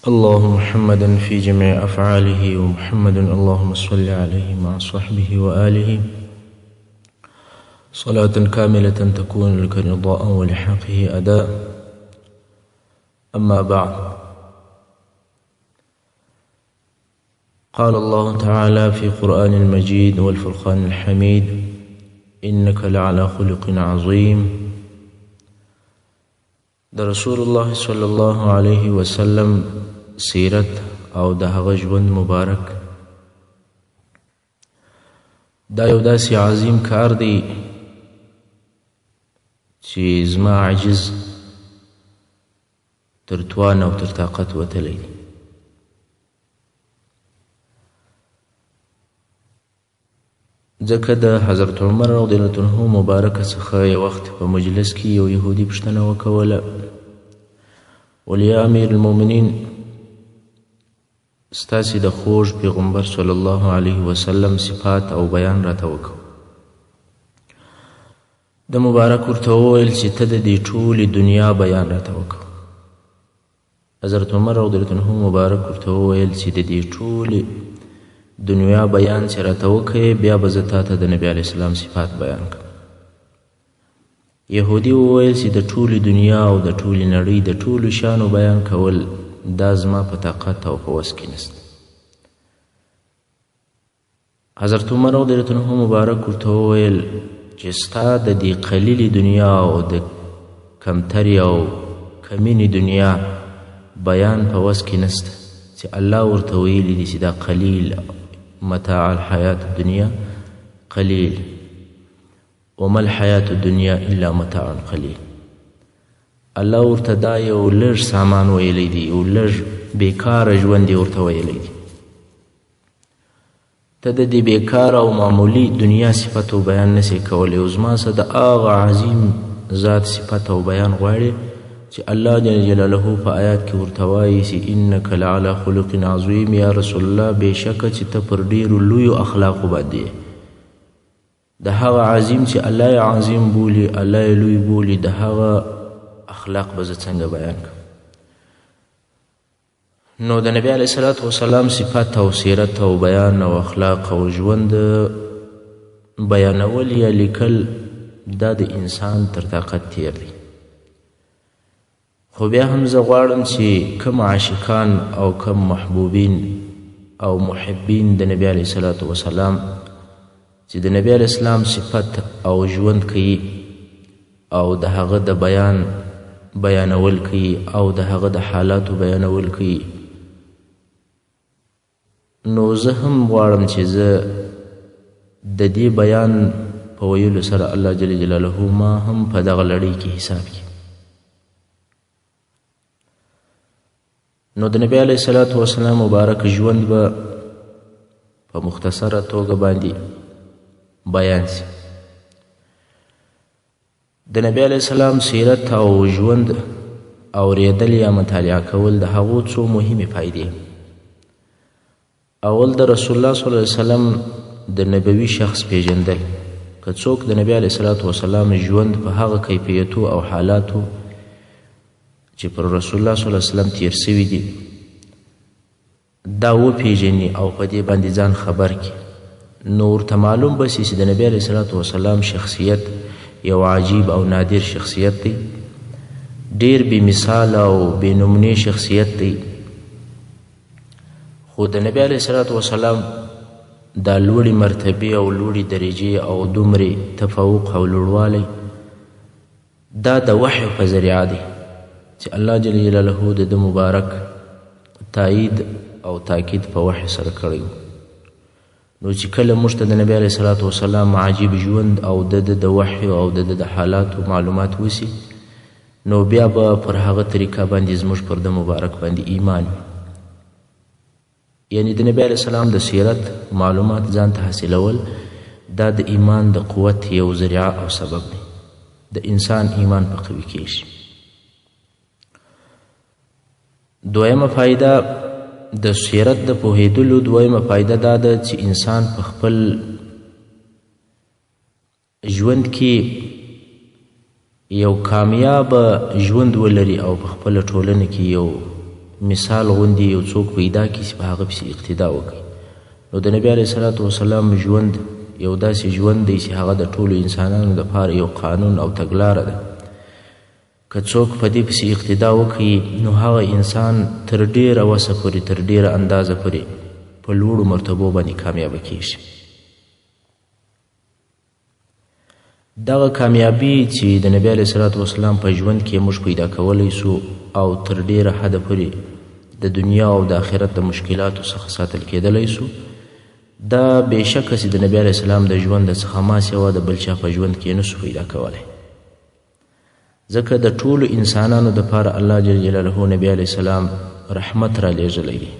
الله محمدا في جميع أفعاله، ومحمد اللهم صل عليه مع صحبه وآله صلاة كاملة تكون لك رضاء ولحقه أداء. أما بعد، قال الله تعالى في قرآن المجيد والفرقان الحميد: إنك لعلى خلق عظيم. د رسول الله صلی الله علیه وسلم سیرت او د هغه ژوند مبارک دا یو داسې عظیم کار دی چې زما عاجز تر توان او تر طاقت وتلی دی. ځکه د حضرت عمر رضی الله عنه مبارک څخه یو وخت په مجلس کې یو یهودي پوښتنه وکوله، ول یا امیر المؤمنین، ستاسې د خوږ پیغمبر صلی الله علیه وسلم صفات او بیان راته وکړه. د مبارک ورته وویل چې ته د دې ټولې دنیا بیان راته وکړه. حضرت عمر رضی الله عنه مبارک ورته وویل چې د دې ټولې دنیا بیان چې راته وکړې، بیا به زه تا ته د نبي علیه السلام صفات بیان کړم. یهودي وویل چې د ټولې دنیا او د ټولې نړۍ د ټولو شیانو بیان کول دا زما په طاقت او په وس کې نشته. حضرت عمر رضی الله عنه مبارک ورته وویل چې ستا د دې قلیلې دنیا او د کمترې او کمینې دنیا بیان په وس کې نشته، چې الله ورته ویلي دي چې دا قلیل متاع الحیات الدنیا قلیل وما الحیات الدنیا الا متاع قلیل. الله ورته دا یو لږ سامان ویلی دی، یو لږ بیکاره ژوند یې ورته ویلی دی. ته د دې بیکاره او معمولي دنیا صفت او بیان نسې کولی، او زما څخه د هغه عظیم ذات صفت او بیان غواړې چې الله جل جلاله په آیات کې ورته وایي چې انک لعلی خلق عظیم، یا رسول الله بېشکه چې ته پر ډېرو لویو اخلاقو باندې. د هغه عظیم چې الله یې عظیم بولي، الله یې لوی بولي، د هغه اخلاق به زه څنګه بیان کړم؟ نو د نبی علیه الصلاة والسلام صفت او سیرت او بیان او اخلاق او ژوند بیانول یا لیکل دا د انسان تر طاقت تیر دی. خو بیا هم زه غواړم چې کوم عاشقان او کوم محبوبین او محبین د نبی علیه الصلاة والسلام چې د نبی علیه السلام صفت او ژوند کوي او د هغه د بیان بیانول کوي او د هغه د حالاتو بیانول کوي، نو زه هم غواړم چې زه د دې بیان په ویلو سره الله جل جلاله ما هم په دغه لړۍ کې حساب کړي. نو د نبی علیه الصلاة والسلام مبارک ژوند به په مختصره توګه باندې بیان سي. د نبی علیه السلام سیرت او ژوند اورېدل یا مطالعه کول د هغو څو مهمې فایدې. اول، د رسول الله صلی الله علیه وسلم د نبوي شخص پېژندل. که څوک د نبی علیه الصلاة والسلام ژوند په هغه کیفیتو او حالاتو چې پر رسول الله صلی الله علیه وسلم تیر سوي دي دا وپېژني او په دې باندې ځان خبر کړي، نو ورته معلوم به سي چې د نبی علیه الصلاة والسلام شخصیت یو عجیب او نادر شخصیت دی، ډېر بې مثاله او بې نمونې شخصیت دی. خو د نبی علیه الصلاة والسلام دا لوړې مرتبې او لوړې درجې او دومرې تفوق او لوړوالی دا د وحی په ذریعه دی چې الله جل جلاله د ده مبارک تایید او تاکید په وحی سره کړی و. نو چې کله موږ ته د نبی علیه الصلاة والسلام عجیب ژوند او د ده د وحی او د ده د حالاتو معلومات وسي، نو بیا به پر هغه طریقه باندې زموږ پر ده مبارک باندې ایمان وي. یعنی د نبی علیه السلام د سیرت معلومات ځان ته حاصلول دا د ایمان د قوت یو ذریعه او سبب دی، د انسان ایمان په قوي کیږي. دویمه فایده د سیرت د پوهېدلو دویمه فایده دا ده چې انسان په خپل ژوند کې یو کامیاب ژوند ولري او په خپله ټولنه کې یو مثال غوندې یو څوک پیدا کړي چې په هغه پسې اقتدا وکړي. نو د نبي علیه الصلاة والسلام ژوند یو داسې ژوند دی چې هغه د ټولو انسانانو دپاره یو قانون او تګلاره ده. که څوک په دې پسې اقتدا وکړي نو هغه انسان تر ډېره وسه پورې، تر ډېره اندازه پورې په لوړو مرتبو باندې کامیابه کیږي. دغه کامیابي چې د نبي علیه الصلاة والسلام په ژوند کې موږ پیدا کولی سو او تر ډېره حده پورې د دنیا او د آخرت د مشکلاتو څخه ساتل کېدلی سو، دا بېشکه چې د نبي علیه السلام د ژوند څخه ما سوا د بل چا په ژوند کې نه سو پیدا کولی، ځکه د ټولو انسانانو دپاره الله جل جلاله نبي علیه السلام رحمت را لېږلی دی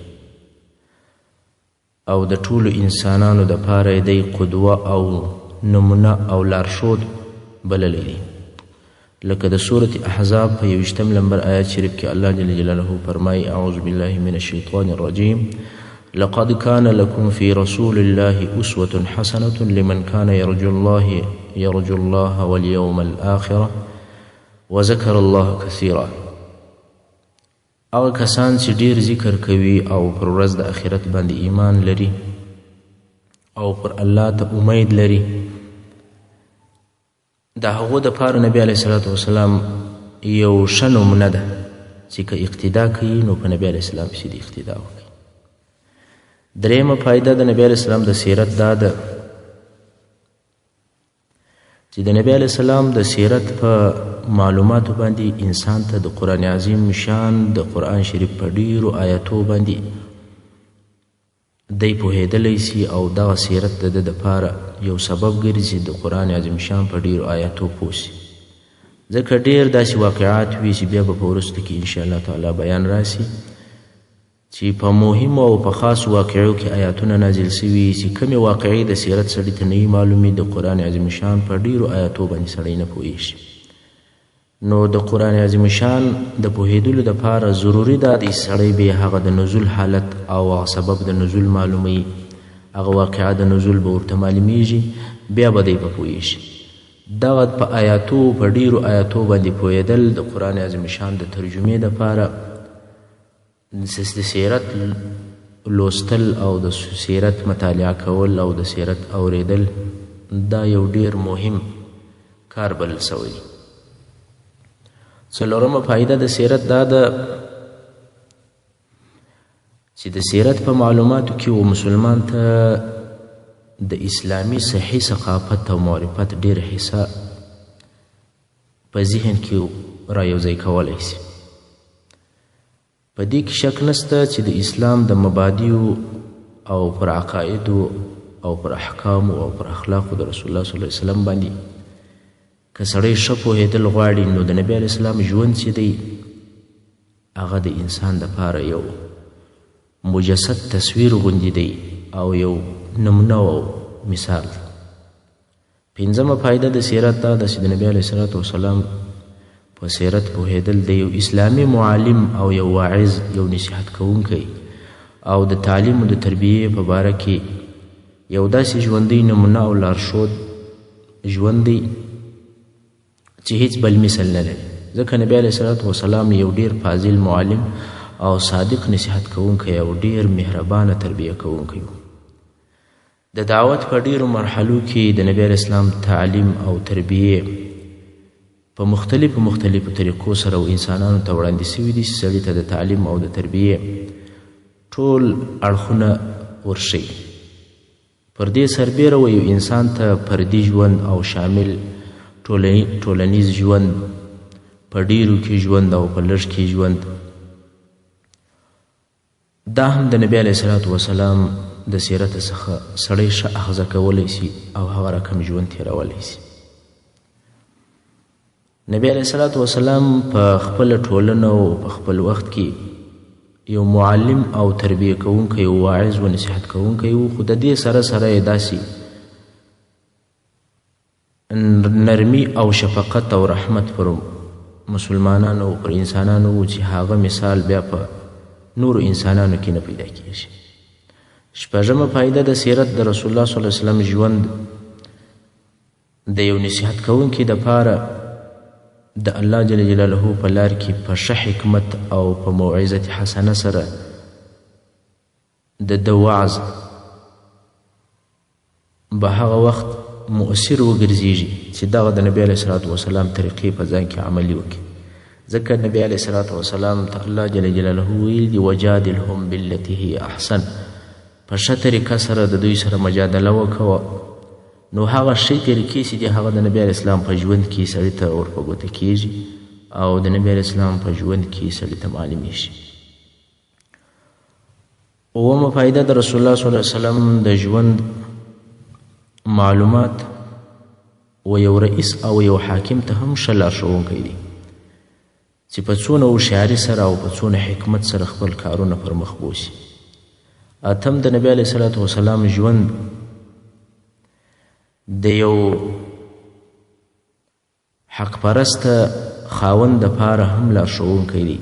او د ټولو انسانانو دپاره یې دی قدوه او نمونه او لارښود بللی دی. لکه د سورة احزاب په 21 لمبر آیات شریف کې الله جل جلاله فرمایي: اعوذ بالله من الشیطان الرجیم، لقد كان لكم في رسول الله أسوة حسنة لمن كان يرجو الله واليوم الآخرة وذكر الله كثيرا. هغه کسان چې ډیر ذکر کوي او پر ورځ د آخرت باندې ایمان لري او پر الله ته امید لري، د هغو دپاره نبي علیه الصلاة والسلام یو ښه نمونه ده چې که اقتدا کوي نو په نبي علیه السلام پسې دې اقتدا وکړي. درېیمه فایده د نبي علیه السلام د سیرت دا ده چې د نبي علیه السلام د سیرت په معلوماتو باندې انسان ته د قرآن عظیم شان، د قرآن شریف په ډېرو آیاتو باندې دی پوهېدلی سي او دغه سیرت د ده دپاره یو سبب ګرځي د قرآن عظیم شان په ډېرو آیاتو پوه سي. ځکه ډېر داسې واقعات وي چې بیا به په وروسته کې انشاءالله تعالی بیان راسي چې په مهمو او په خاصو واقعو کې آیاتونه نازل سوي چې کومې واقعې د سیرت سړي ته نه وي معلومې، د قرآن عظیم شان په ډېرو آیاتو باندې سړی نه پوهېږي. نو د قرآن عظیم شان د پوهېدلو دپاره ضروري دا دی سړی به هغه د نزول حالت او هغه سبب د نزول معلوموي، هغه واقعه د نزول به ورته معلومیږي، بیا به دی په پوهېږي. دغه په آیاتو، په ډېرو آیاتو باندې پوهېدل د قرآن عظیم شان د ترجمې دپاره د سیرت لوستل او د سیرت مطالعه کول او د سیرت اورېدل دا یو ډېر مهم کار بلل سوی دی. څلورمه فایده د سیرت دا ده چې د سیرت په معلوماتو کې و مسلمان ته د اسلامي صحیح ثقافت او معرفت ډېره حصه په ذهن کې را یوځای کولی سي. په دې کې شک نشته چې د اسلام د مبادیو او پر عقایدو او پر احکامو او پر اخلاقو د رسول الله صلی الله علیه وسلم باندې که سړی ښه پوهېدل غواړي نو د نبي علیه السلام ژوند چې دی هغه د انسان دپاره یو مجسد تصویر غوندې دی او یو نمونه او مثال دی. پنځمه فایده د سیرت دا ده چې د نبي علیه الصلاة والسلام په سیرت پوهېدل د یو اسلامي معلم او یو واعظ، یو نصیحت کوونکی او د تعلیم او د تربیې په باره کې یو داسې ژوندی نمونه او لارښود ژوند دی چې هیڅ بل مثل نه لري. ځکه نبي علیه الصلاة والسلام یو ډېر فاضل معلم او صادق نصیحت کوونکی او ډېر مهربانه تربیه کوونکی و. د دعوت په ډېرو مرحلو کې د نبي علیه السلام تعلیم او تربیې په مختلفو مختلفو طریقو سره و انسانانو ته وړاندې سوي دي چې سړي ته د تعلیم او د تربیې ټول اړخونه ورښیي. پر دې سربېره و یو انسان ته فردي ژوند او شامل ټولنیز ژوند، په ډېرو کې ژوند او په لږ کې ژوند، دا هم د نبي علیه الصلاة والسلام د سیرت څخه سړی ښه اخذه کولی سي او هغه رقم ژوند تېرولی سي. نبي علیه الصلاة والسلام په خپله ټولنه او په خپل وخت کې یو معلم او تربیه کوونکی او واعظ و نصیحت کوونکی و، خو د دې سره سره یې داسې نرمي او شفقت او رحمت پر مسلمانانو او پر انسانانو و چې هغه مثال بیا په نورو انسانانو کې نه پیدا کیږي. شپږمه فایده د سیرت د رسول الله صلی الله علیه وسلم ژوند د یو نصیحت کوونکي دپاره د الله جل جلاله په لار کې په ښه حکمت او په موعظة حسنه سره د ده وعظ به هغه وخت مؤثر وګرځېږي چې دغه د نبی علیه الصلاة والسلام طریقې په ځان کې عملي وکړي. ځکه نبی علیه الصلاة والسلام ته الله جل جلاله ویلي دي وجادلهم بالتي هي احسن، په ښه طریقه سره د دوی سره مجادله وکوه. نو هغه ښې طریقې چې دي هغه د نبی علیه السلام په ژوند کې سړي ته ور په ګوته کېږي او د نبی علیه السلام په ژوند کې سړي ته معلومیږي. اوومه فایده د رسول الله صلی الله علیه وسلم د ژوند معلومات و یو رئیس او یو حاکم ته هم ښه لارښوونکی دی چې په څونه هوښیاري سره او په څونه حکمت سره خپل کارونه پر مخ بوسي. اتم د نبی علیه الصلاة والسلام ژوند د یو حق پرسته خاوند دپاره هم لارښوونکی دی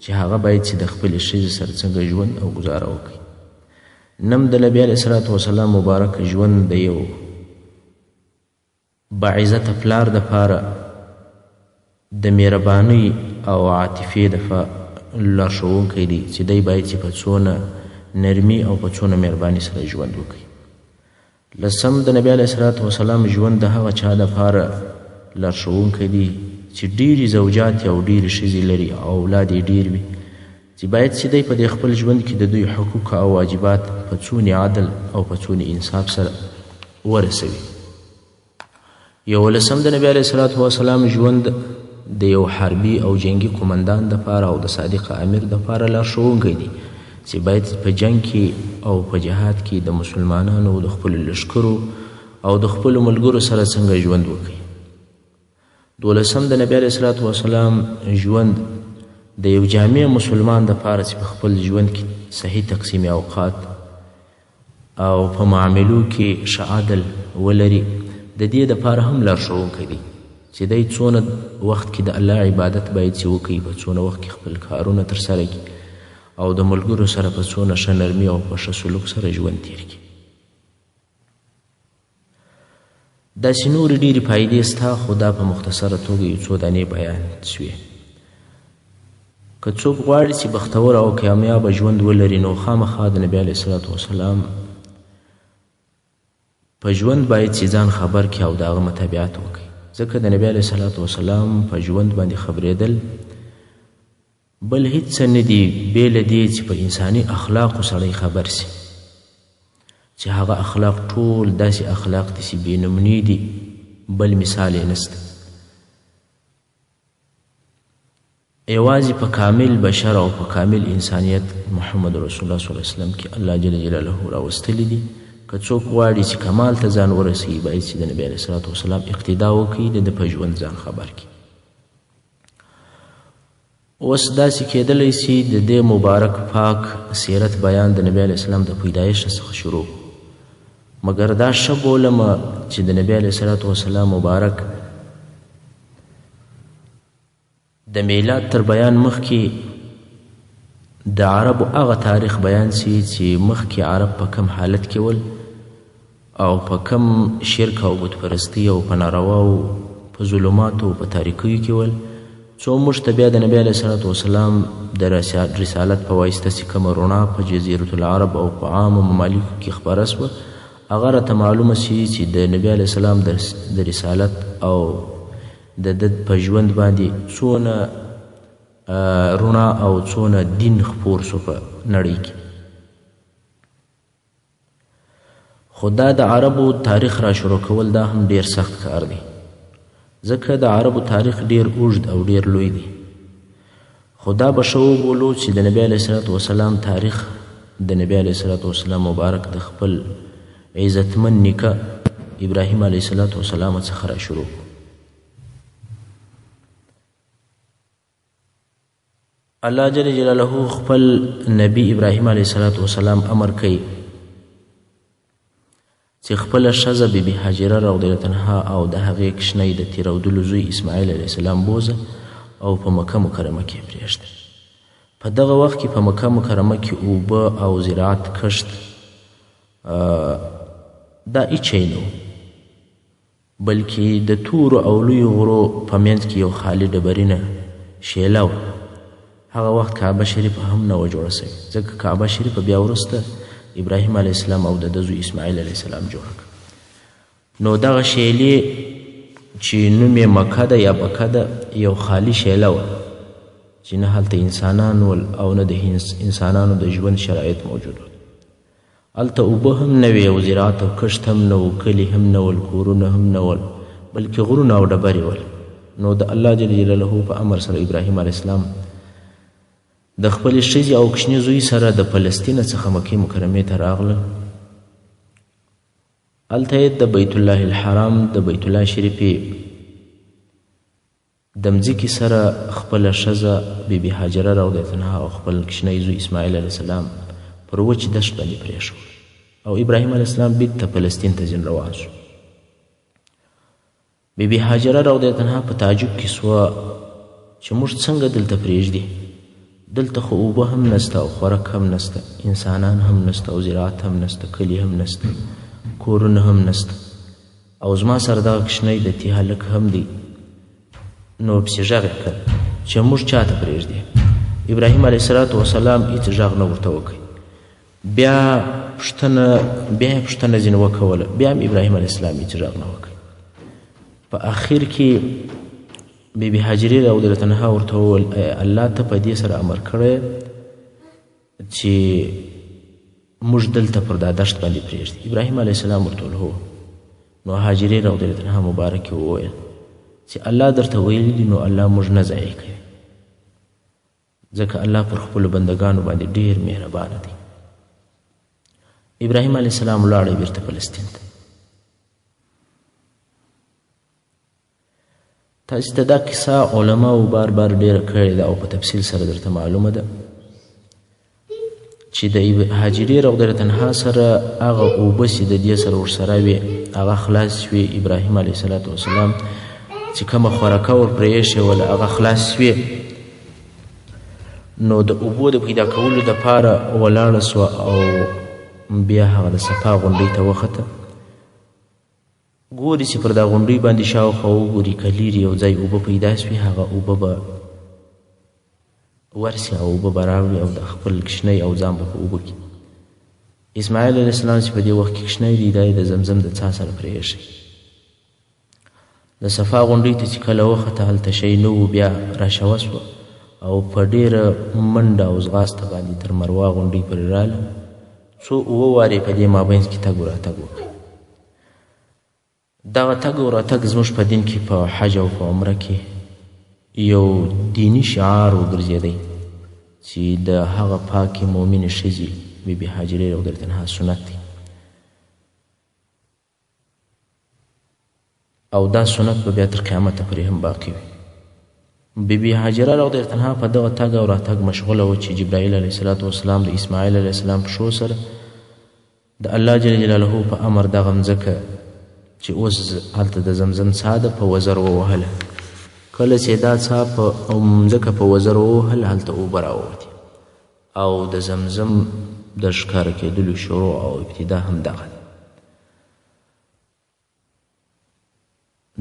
چې هغه باید چې د خپلې ښځې سره څنګه ژوند او ګزاره وکړي. نم د نبی علیه الصلاة والسلام مبارک ژوند د یو باعزته پلار دپاره د مهربانۍ او عاطفې دفاع لارښوونکی دی چې دی باید چې په څونه نرمي او په څونه مهرباني سره ژوند وکړي. لسم د نبی علیه الصلاة والسلام ژوند د هغه چا دپاره لارښوونکی دی چې ډېرې زوجات او ډېرې ښځې لري او اولاد یې ډېر وي، چې باید چې دی په دې خپل ژوند کې د دوی حقوق او واجبات په څونې عدل او په څونې انصاف سره ورسوي. یولسم د نبی علیه الصلاة والسلام ژوند د یو حربي او جنګي قومندان دپاره او د صادق امیر دپاره لارښوونکی دی چې باید په جنګ کې او په جهاد کې د مسلمانانو د خپلو لښکرو او د خپلو ملګرو سره څنګه ژوند وکړي. دولسم د نبی علیه الصلاة والسلام ژوند د یو جامع مسلمان دپاره چې په خپل ژوند کې صحیح تقسیم اوقات او په معاملو کې ښه عدل ولري د دې دپاره هم لارښوونکی دی چې دی څونه وخت کې د الله عبادت باید چې وکړي، په څونه وخت کې خپل کارونه ترسره کړي او د ملګرو سره په څونه ښه نرمي او په ښه سلوک سره ژوند تېر کړي. داسې نورې ډېرې فایدې سته، خو دا په مختصره توګه یو څو دانې بیان شوې. که څوک غواړي چې بختور او کامیابه ژوند ولري نو خامخا د نبی علیه الصلاة والسلام په ژوند باید چې ځان خبر کړي او د هغه متابعت وکړي، ځکه د نبی علیه الصلاة والسلام په ژوند باندې خبرېدل بل هیڅ څه نه دي بې له دې چې په انساني اخلاقو سړی خبر سي، چې هغه اخلاق ټول داسې اخلاق دي چې بې نمونې دي، بل مثال یې نشته. یوازې په کامل بشر او په کامل انسانیت محمد رسول الله صلی الله علیه وسلم کې الله جل جلاله راوستلي دي. که څوک غواړي چې کمال ته ځان ورسوي باید چې د نبی علیه الصلاة والسلام اقتدا وکړي، د ده په ژوند ځان خبر کړي. اوس داسې کېدلی سي د دې مبارک پاک سیرت بیان د نبی علیه السلام د پیدایښت څخه شروع، مګر دا ښه بولم چې د نبی علیه الصلاة والسلام مبارک د میلاد تر بیان مخکې د عربو هغه تاریخ بیان سي چې مخکې عرب په کم حالت کې ول او په کم شرک او بت پرستی او په نارواو په ظلماتو او په تاریکیو کې ول، څو موږ ته بیا د نبی علیه الصلاة والسلام د رسالت په واسطه چې کومه رڼا په جزیرة العرب او په عامو ممالکو کې خپره سوه هغه راته معلومه سي چې د نبی علیه السلام د رسالت او د ده په ژوند باندې څونه رڼا او څونه دین خپور سو په نړۍ کې. خو دا د عربو تاریخ را شروع کول دا هم ډیر سخت کار دی، ځکه د عربو تاریخ ډیر اوږد او ډیر لوی دی. خو دا به ښه وبولو چې د نبی علیه الصلاة والسلام تاریخ د نبی علیه الصلاة والسلام مبارک د خپل عزتمن نیکه ابراهیم علیه الصلاة والسلام څخه را شروع کړو. الله جل جلاله خپل نبی ابراهیم علیه الصلاة والسلام امر کوي چې خپله ښځه بي بي هاجره رضی الله عنها او د هغې کوچنی د تېرودلو زوی اسماعیل علیه السلام بوځه او په مکه مکرمه کې یې پرېږده. په دغه وخت کې په مکه مکرمه کې اوبه او زراعت کښت دا هیڅ شی نه و. بلکې د تورو او لویو غرو په منځ کې یو خالي ډبرینه شیله وه. هغه وخت کعبه شریفه هم نه وه جوړه شوې، ځکه کعبه شریفه بیا وروسته ابراهیم علیه السلام او د ده زوی اسماعیل علیه السلام جوړه کړه. نو دغه شیلې چې نوم یې مکه ده یا بکه ده، یو خالي شیله وه چې نه هلته انسانان ول او نه د انسانانو د ژوند شرایط موجود ول. هلته اوبه هم نه وې او زراعت او کښت هم نه و، کلي هم نه ول، کورونه هم نه ول، بلکې غرونه او ډبرې ول. نو د الله جل جلاله په امر سره ابراهیم علیه السلام د خپلې ښځې او کوچني زوی سره د فلسطین څخه مکې مکرمې ته راغلل. هلته یې د بیت الله الحرام د بیت الله شریفې د مځکې سره خپله ښځه بي بي هاجره رضی الله عنها او خپل کوچنی زوی اسماعیل علیه السلام پر وچ دښت باندې پرېښود او ابراهیم علیه السلام بیرته فلسطین ته ځین روان شو. بي بي هاجره رضی الله عنها په تعجب کې سوه چې موږ څنګه دلته پرېږدي، دلته خو اوبه هم نسته او خوراک هم نسته، انسانان هم نسته او زراعت هم نسته، کلي هم نسته، کورونه هم نسته، او زما سره دغه کوچنی د تي هلک هم دی. نو پسې غږ یې کړ چې موږ چاته پرېږدي. ابراهیم علیه السلام هېڅ غږ نه ورته وکړ. بیا یې پوښتنه ځینې وکوله، بیا هم ابراهیم علیه السلام هېڅ غږ نه وکړ. په اخر کې بی بی هاجرې رضی الله عنها ورته وویل، الله ته په دې سره امر کړی چې موږ دلته پر دا دښت باندې پرېږدي. ابراهیم علیه السلام ورته وویل هو. نو هاجرې رضی الله عنها مبارکې وویل چې الله درته ویلي دي، نو الله موږ نه ضایع کوي، ځکه الله پر خپلو بندګانو باندې ډېر مهربانه دی. ابراهیم علیه السلام ولاړی بیرته فلسطین ته. تاسو ته دا کیسه علماو بار بار ډېره کړې ده او په تفصیل سره درته معلومه ده چې د هاجرې رضی الله عنها سره هغه اوبه چې د دې سره ورسره وې هغه خلاص شوې. ابراهیم علیه السلام چې کومه خوراکه ور پرې ایښې وله هغه خلاص شوې. نو د اوبو د پیدا کولو دپاره ولاړه سوه او بیا هغه د صفا غونډۍ ته وخته. ګوري چې پر دا غونډۍ باندې شاوخوا وګوري که لیرې یو ځای اوبه پیدا شوې، هغه اوبه به ورسي او اوبه به راوړي او د خپل کوچنی او ځان به په اوبه کې. اسماعیل علیه السلام چې په دې وخت کې کوچنی دی، دا یې د زمزم د څاه سره پرې ایښی. د صفا غونډۍ ته چې کله وخته هلته شی نه و، بیا راشوه سوه او په ډېره منډه او ځغاسته باندې تر مروا غونډۍ پورې راله. څو اووه وارې په دې مابینځ کې تګ و راتګ وکړ. دغه تګ او راتګ زموږ په دین کې په حج او په عمره کې یو دیني شعار وګرځېدی چې د هغه پاکې مؤمنې ښځې بي بي هاجرې رضی الله عنها سنت دی، او دا سنت به بیا تر قیامته پورې هم باقي وي. بي بي هاجره رضی الله عنها په دغه تګ او راتګ مشغوله وه چې جبرائیل علیه السلام د اسماعیل علیه السلام پښو سره د الله جل جلاله په امر دغه مځکه چې اوس هلته د زمزم څاه ده په وزر ووهله. کله چې دا څاه په مځکه په وزر ووهله، هلته اوبه راووتې او د زمزم د ښکاره کېدلو شروع او ابتدا هم دغه ده.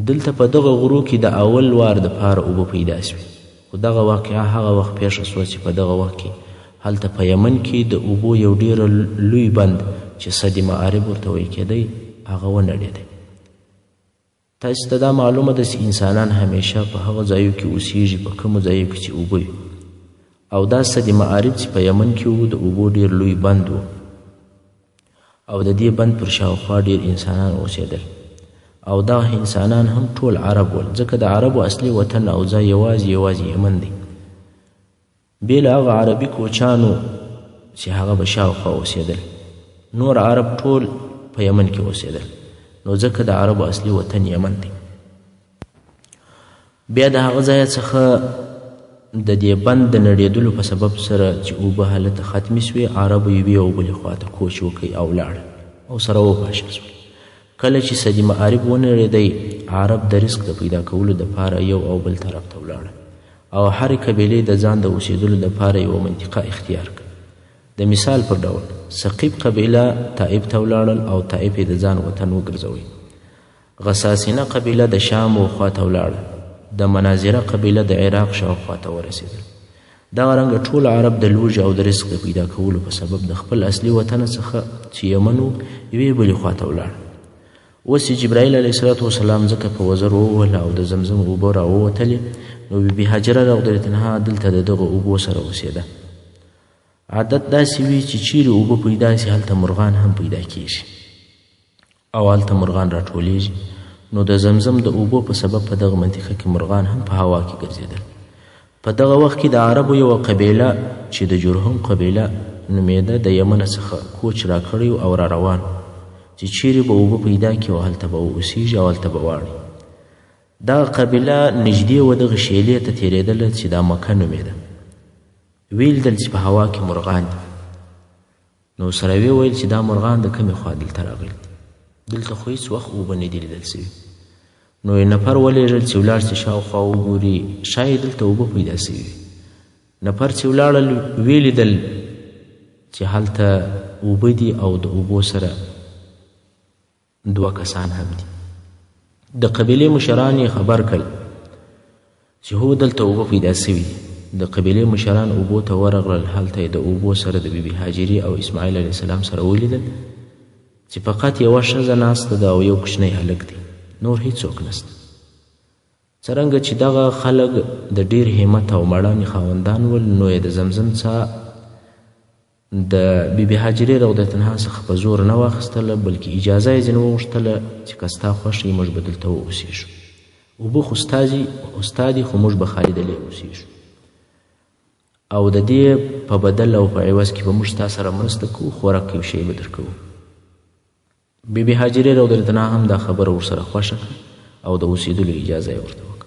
دلته په دغه غرو کې د اول وار دپاره اوبه پیدا شوې، خو دغه واقعه هغه وخت پېښه شوه چې په دغه وخت کې هلته په یمن کې د اوبو یو ډېر لوی بند چې سد معارب ورته ویل کېدی هغه ونړېدی. تاسو ته دا معلومه ده چې انسانان همیشه په هغه ځایو کې اوسیږي په کومو ځایو کې چې اوبه وي، او دا سد معارب چې په یمن کې و د اوبو ډېر لوی بند و او د دې بند پر شاوخوا ډېر انسانان اوسېدل، او دا انسانان هم ټول عرب ول، ځکه د عربو اصلي وطن او ځای یوازې یوازې یمن دی، بې له هغه عربي کوچانو چې هغه به شاوخوا اوسېدل. نور عرب ټول په یمن کې اوسېدل، نو ځکه د عربو اصلي وطن یمن دی. بیا د هغه ځایه څخه د دې بند د نړېدلو په سبب سره چې اوبه هلته ختمې سوې، عربو یوې او بلې خواته کوچ وکړ او لاړل او سره وپاشل سول. کله چې سد معارب ونړېدی، عرب د رزق د پیدا کولو دپاره یو او بل طرف ته ولاړل او هرې قبیلې د ځان د اوسېدلو دپاره یوه منطقه اختیار کړه. د مثال پر ډول ثقیف قبیله طائف ته ولاړل او طائف یې د ځان وطن وګرځوی. غساسنه قبیله د شام و خواته ولاړه، د مناظره قبیله د عراق شاوخوا ته ورسېدل. دغه رنګه ټول عرب د لوږې او د رزق د پیدا کولو په سبب د خپل اصلي وطن څخه چې یمن و یوې بلې خواته ولاړ. اوس چې جبرائیل علیه الصلاة والسلام ځکه په وزر ووهله او د زمزم اوبه راووتلې، نو بي بي هاجره رضی الله عنها دلته د دغو اوبو سره اوسېده. عادت داسې وي چې چیرې اوبه پیدا سي هلته مرغان هم پیدا کیږي او هلته مرغان راټولیږي. نو د زمزم د اوبو په سبب په دغه منطقه کې مرغان هم په هوا کې ګرځېدل. په دغه وخت کې د عربو یوه قبیله چې د جرهم قبیله نومېده د یمن څخه کوچ راکړی او را روان چې چیرې به اوبه پیدا کړي او هلته به اوسیږي او هلته به واړي. دغه قبیله نږدې وه دغه شیلې ته تېرېدله چې دا مکه نومېده. ویل چې په هوا کې مرغان دي، نو سره ویې ویل چې دا مرغان د کومې خوا دلته راغلي دي، دلته خو هېڅ وخت اوبه نه دي لیدل سوي. نو یې نفر ولېږل چې ولاړ سي شاوخوا وګوري، ښایي دلته اوبه پیدا سوي وي. نفر چې ولاړل ویې لیدل چې هلته اوبه دي او د اوبو سره دوه کسان هم دي. د قبیلې مشران یې خبر کړل چې هو دلته اوبه پیدا سوي دي. د قبیلې مشران اوبو ته ورغلل، هلته یې د اوبو سره د بیبي هاجرې او اسماعیل علیه السلام سره ولیدل چې فقط یوه ښځه ناسته ده او یو کوچنی هلک دی، نور هیڅوک نشته. څرنګه چې دغه خلک د ډیر همت او مړانې خاوندان ول، نو یې د زمزم څاه د بیبي هاجرې رضی الله عنها څخه په زور نه واخیستله، بلکې اجازه یې ځینې وغوښتله چې که ستا خوښه وي موږ به دلته واوسېږو، اوبه خو ستا دي، خو موږ به خالي دلې اوسېږو او د دې په بدل او په عوض کې به موږ ستا سره مرسته کوو، خوراک یو شی به درکوو. بیبي هاجرې رضی الله عنها هم دا خبره ورسره خوښه کړه او د اوسېدلو اجازه یې ورته وکړه.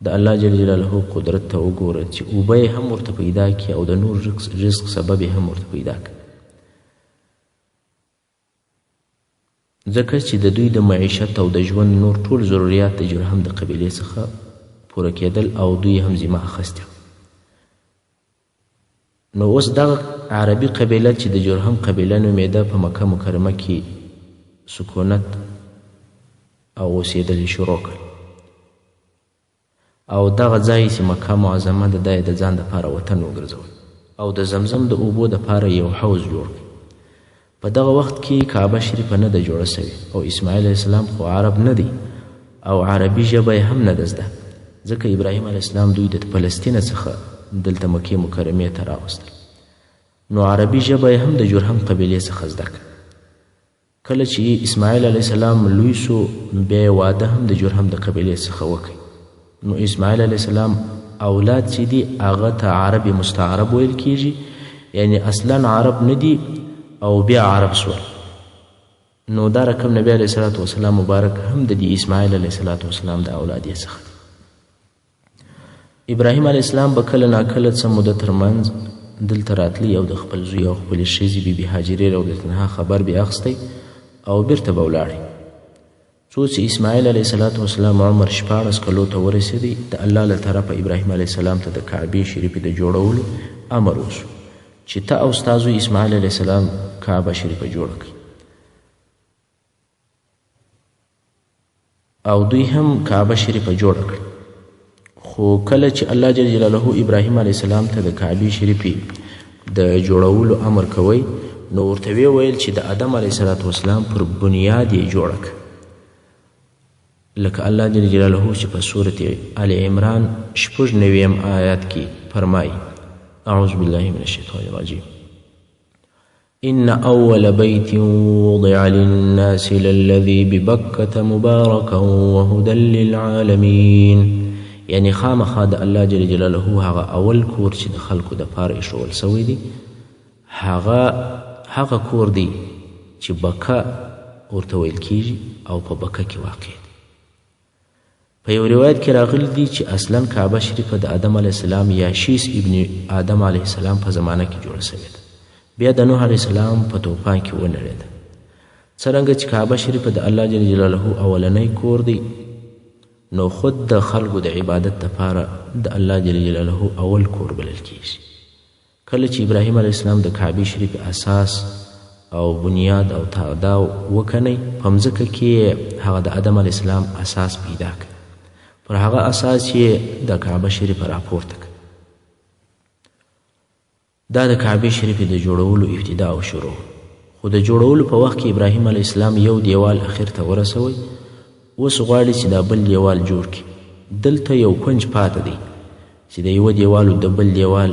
د الله جل جلاله قدرت ته وګوره چې اوبه یې هم ورته پیدا کړي او د نور رزق سبب یې هم ورته پیدا کړي، ځکه چې د دوی د معیشت او د ژوند نور ټول ضروریات د جرهم د قبیلې څخه پوره کېدل او دوی هم ذمه اخیستې. نو اوس دغه عربي قبیله چې د جرهم قبیله نومېده په مکه مکرمه کې سکونت او اوسېدل یې شروع کړل او دغه ځای چې مکه معظمه ده دا یې د ځان دپاره وطن وګرځول او د زمزم د اوبو دپاره یو حوض جوړ کړ. په دغه وخت کې کعبه شریفه نه ده جوړه سوې او اسماعیل علیه السلام خو عرب نه دی او عربي ژبه یې هم نه ده زده، ځکه ابراهیم علیه السلام دوی د فلسطینه څخه دلته مکې مکرمې ته راوستل، نو عربي ژبه یې هم د جرهم قبیلې څخه زده کړه. کله چې اسماعیل علیه السلام لوی سو بیا یې واده هم د جرهم د قبیلې څخه وکړ. نو اسماعیل علیه السلام اولاد چې دي هغه ته عرب مستعرب ویل کیږي، یعنی اصلا عرب نه دي او بیا عرب سول. نو دا رقم نبی علیه الصلاة والسلام مبارک هم د دې اسماعیل علیه الصلاة والسلام د اولادې څخه دی. ابراهیم علیه السلام به کله ناکله څه موده ترمنځ دلته راتلی او د خپل زوی او خپلې ښځې بیبي هاجرې رضی الله عنها خبر به اخیستی او بیرته به ولاړی. څو چې اسماعیل علیه الصلاة والسلام عمر 16 کلو ته ورسېدی، د الله له طرفه ابراهیم علیه السلام ته د کعبې شریفې د جوړولو امر وشو چې ته او ستا زوی اسماعیل علیه السلام کعبه شریفه جوړه کړئ. او دوی هم کعبه شریفه جوړه کړه. خو کله چې الله جل جلاله ابراهیم علیه السلام ته د کعبې شریفې د جوړولو امر کوي، نو ورته ویې ویل چې د آدم علیه الصلاة والسلام پر بنیاد یې جوړه کړه، لکه الله جل جلاله چې په سورة آل عمران 96 آیات کې فرمایي: اعوذ بالله من الشیطان الرجیم، إن أول بيت وضع للناس للذي ببكة مباركا وهدى للعالمين. یعنی خامخا د الله جل جلاله هغه اول کور چې د خلکو دپاره ایښول سوی دی، هغه کور دی چې بکه ورته ویل کیږي او په بکه کې واقع دی. په یو روایت کې راغلي دي چې اصلا کعبه شریفه د آدم علیه السلام یا شیس ابن آدم علیه السلام په زمانه کې جوړه سوې ده، بیا د نوح علیه السلام په توپان کې ونړېده. څرنګه چې کعبه شریفه د الله جل جلاله اولنی کور دی، نو خود د خلکو د عبادت دپاره د الله جل جلاله اول کور بلل کیږي. کله چې ابراهیم علیه السلام د کعبې شریفې اساس او بنیاد او تاوداو وکنی، په مځکه کې یې هغه د آدم علیه السلام اساس پیدا کړ، پر هغه اساس یې د کعبه شریفه راپورته کړه. دا د کعبې شریفې د جوړولو ابتدا او شروع. خو د جوړولو په وخت کې ابراهیم علیه السلام یو دیوال اخر ته ورسوی، اوس غواړي چې دا بل دیوال جوړ کړي. دلته یو کنج پاته دی چې د یوه دیوال او د بل دیوال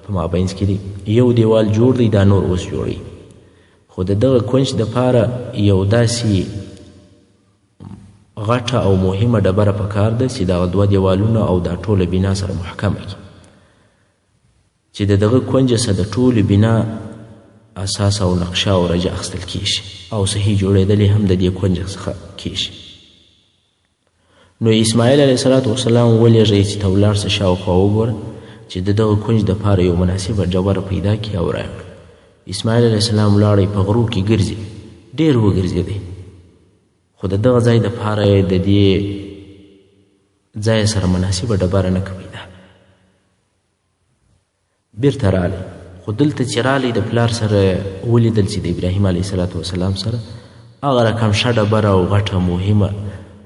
په مابینځ کې دی، یو دیوال جوړ دی، دا نور اوس جوړوي. خو د دغه کنج دپاره یو داسې غټه او مهمه ډبره پکار ده چې دغه دوه دیوالونه او دا ټوله بنا سره محکمه کړي، چې د دغه کنج څخه د ټولې بنا اساس او نقشه او رجه اخیستل کیږي او صحیح جوړېدل یې هم د دې کنج څخه کیږي. نو اسماعیل علیه السلام ولېږئ چې ته ولاړ شه شاوخوا وګوره چې د دغه کنج دپاره یو مناسبه ډبره پیدا کړي او راوړي. اسماعیل علیه السلام ولاړی، په غرو کې ګرځي، ډېر وګرځېدی، خو د دغه ځای دپاره یې د دې ځای سره مناسبه ډبره نه کړه پیدا. بیرته راغلی، خو دلته چې راغلی د پلار سره ولیدل چې د ابراهیم علیه السلام سره هغه رقم ښه ډبره او غټه مهمه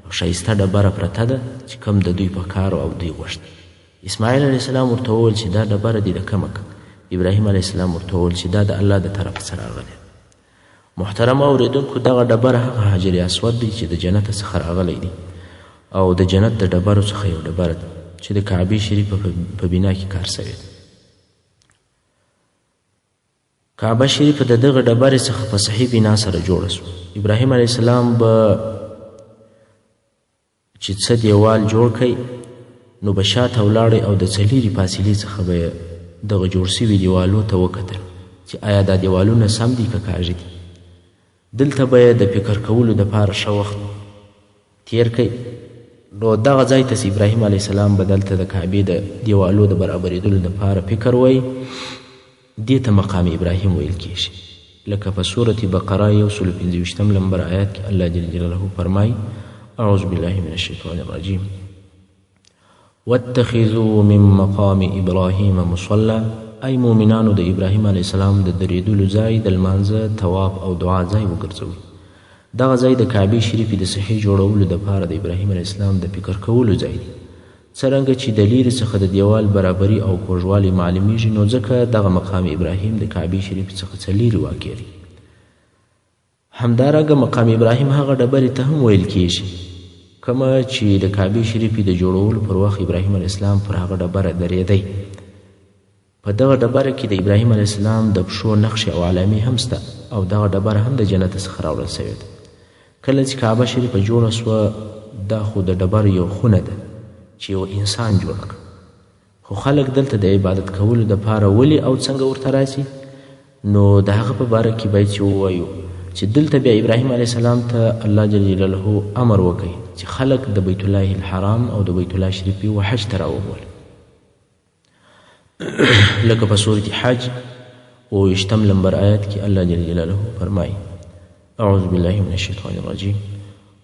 او ښایسته ډبره پرته ده چې کوم د دوی په کار او دوی غوښته. اسماعیل علیه السلام ورته وویل چې دا ډبره دې د کومه کړه؟ ابراهیم علیه السلام ورته وویل چې دا د الله د طرفه څخه راغلې. محترم اورېدونکو، دغه ډبره هغه حجر اسود دی چې د جنت څخه راغلی دی او د جنت د ډبرو څخه یو ډبره ده چې د کعبې شریفه په بنا کې کار سوې ده. کعبه شریفه د دغه ډبرې څخه په صحیح بنا سره جوړه سوه. ابراهیم علیه السلام به چې څه دیوال جوړ کړي نو به شاته ولاړی او د څلېرې فاصلې څخه به یې دغه جوړ سوي دیوالو ته وکتل چې آیا دا دیوالونه سم دي که کاږه دي. دلته به یې د فکر کولو دپاره ښه وخت تیر کړي. نو دغه ځای ته چې ابراهیم علیه السلام به دلته د کعبې د دیوالو د برابرېدلو دپاره فکر وایي، دې ته مقام ابراهیم ویل کیږي. لکه په سورة بقره 125 لمبر آیات کې الله جل جلاله فرمایي: اعوذ بالله من الشیطان الرجیم، واتخذوا من مقام ابراهیم مصلی. ای مؤمنانو، د ابراهیم علیه السلام د درېدلو ځای د لمانځه، طواف او دعا ځای وګرځوئ. دغه ځای د کعبې شریفې د صحیح جوړولو دپاره د ابراهیم علیه السلام د فکر کولو ځای دی. څرنګه چې د لیرې څخه د دیوال برابري او کوږوالی معلومیږي، نو ځکه دغه مقام ابراهیم د کعبې شریفې څخه څه لیرې واقع دی. همدارنګه مقام ابراهیم هغه ډبرې ته هم ویل کیږي کومه چې د کعبې شریفې د جوړولو پر وخت ابراهیم علیه السلام پر هغه ډبره درېدی. په دغه ډبره کې د ابراهیم علیه السلام د پښو نقشې او علامې هم شته او دغه ډبره هم د جنت څخه راوړل شوې ده. کله چې کعبه شریفه جوړه شوه، دا خو د ډبرو یو خونه ده چې یو انسان جوړه کړه، خو خلک دلته د عبادت کولو دپاره ولې او څنګه ورته راسي؟ نو د هغه په باره کې باید چې ووایو چې دلته بیا ابراهیم علیه السلام ته الله جل جلاله امر وکړي چې خلک د بیت الله الحرام او د بیت الله شریفې و حج ته راوبولي. لکه په سورة حج 27 لمبر آیات کې الله جل جلاله فرمایي: اعوذ بالله من الشیطان الرجیم،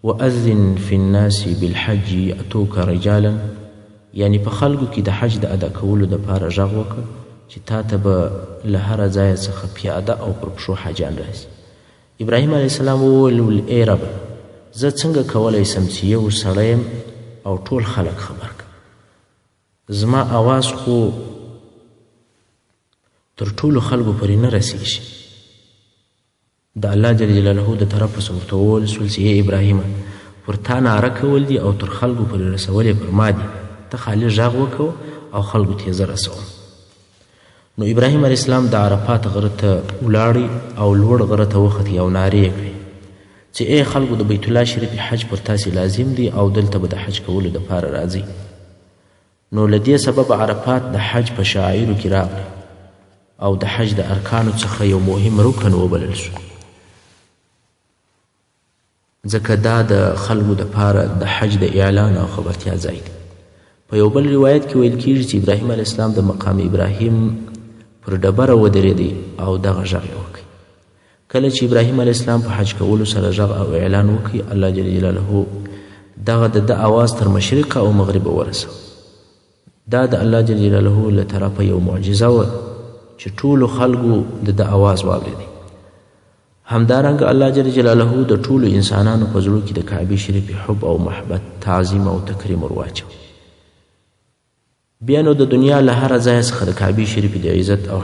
وأذن في الناس بالحج یأتوک رجالا. یعنی په خلکو کې د حج د ادا کولو دپاره غږ وکړه چې تا ته به له هره ځایه څخه پیاده او پر پښو حاجیان راسي. ابراهیم علیه السلام وویل: ای ربه، زه څنګه کولی سم چې یو سړی یم او ټول خلک خبر کړم؟ زما اواز خو تر ټولو خلکو پورې نه رسیږي. د الله جل جلاله د طرفه څخه ورته وویل سول چې ای ابراهیمه، پر تا ناره کول دي او تر خلکو پورې رسول یې پر ما دي، ته خالي غږ وکړه او خلکو ته یې زه رسوم. نو ابراهیم علیه السلام د عرفات غره ته ولاړی او لوړ غره ته وختی او نارې یې کړې چې ای خلکو، د بیت الله شریف حج پر تاسې لازم دی او دلته به د حج کولو دپاره راځئ. نو له دې سببه عرفات د حج په شعایرو کې راغلی او د حج د ارکانو څخه یو مهم رکن وبلل شو، ځکه دا د خلکو دپاره د حج د اعلان او خبرتیا ځای دی. په یو بل روایت کې ویل کیږي چې ابراهیم علیه السلام د مقام ابراهیم پر ډبره ودرېدی او دغه غږ یې وکړ. کله چې ابراهیم علیه السلام په حج کولو سره غږ او اعلان وکړ، الله جل جلاله دغه د ده اواز تر مشرقه او مغربه ورسوه. دا د الله جل جلاله له طرفه یو معجزه وه چې ټولو خلکو د ده اواز واورېدی. همدارنګه الله جل جلاله د ټولو انسانانو په زړو کې د کعبې شریفې حب او محبت، تعظیم او تکریم ور واچو. بیا نو د دنیا له هره ځایه څخه د کعبې شریفې د عزت او